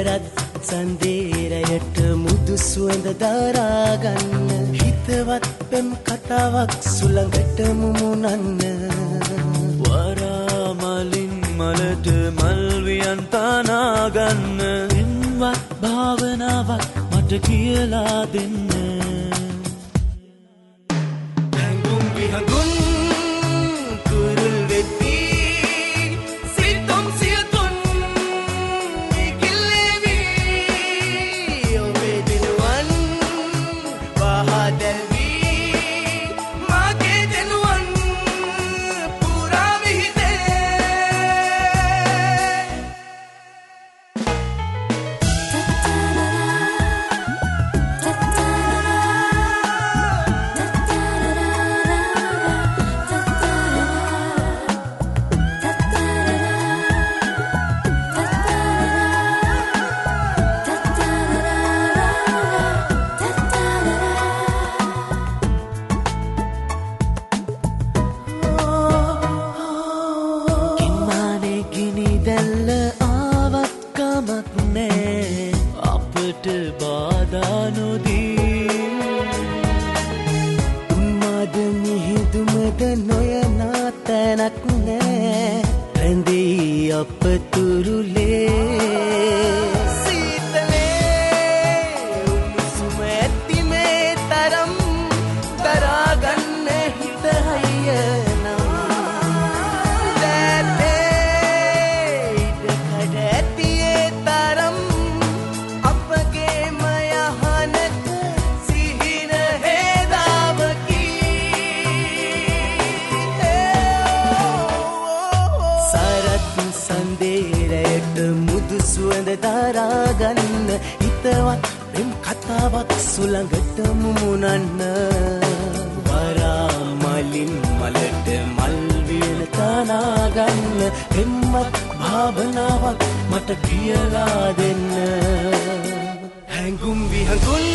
සරත් සන්දේරයට මුදු සුවඳ දරා ගන්න, හිතවත් පෙම් කතාවක් සුළඟට මුමුණන්න. වරා මලින් මලට මල් වියන් තනා ගන්න, පෙම්වත් භාවනාවක් මට කියලා දෙන්න. හැඟුම් විහඟුන් කුරුල් වෙද්දී සිතුම් සියතුන් ඉගිල්ලෙවි, ඔබේ දෙනුවන් වහා දැල්වී මගේ දෙනුවන් පුරා විහිදේ. කිම්මානේ ගිනි දැල්ල ආවත් කමක් නෑ, අපට බාධා නොදී. උන්මාද මිහිදුමද නොයනා තැනක් නෑ, රැඳෙයි අප තුරුලේ. සීතලේ උණුසුම ඇති මේ තරම් දරාගන්න හිත හයිය නම්, දෑතේ ඉඩකඩ ඇති ඒ තරම් අපගේම යහනක සිහින හේදාවකි. සරත් සන්දේරයට මුදු සුවඳ දරා ගන්න, හිතවත් පෙම් කතාවක් සුළඟට මුමුණන්න. වරා මලින් මලට මල් වියන තනා ගන්න, පෙම්වත් භාවනාවක් මට කියලා දෙන්න. හැඟුම් විහඟුන්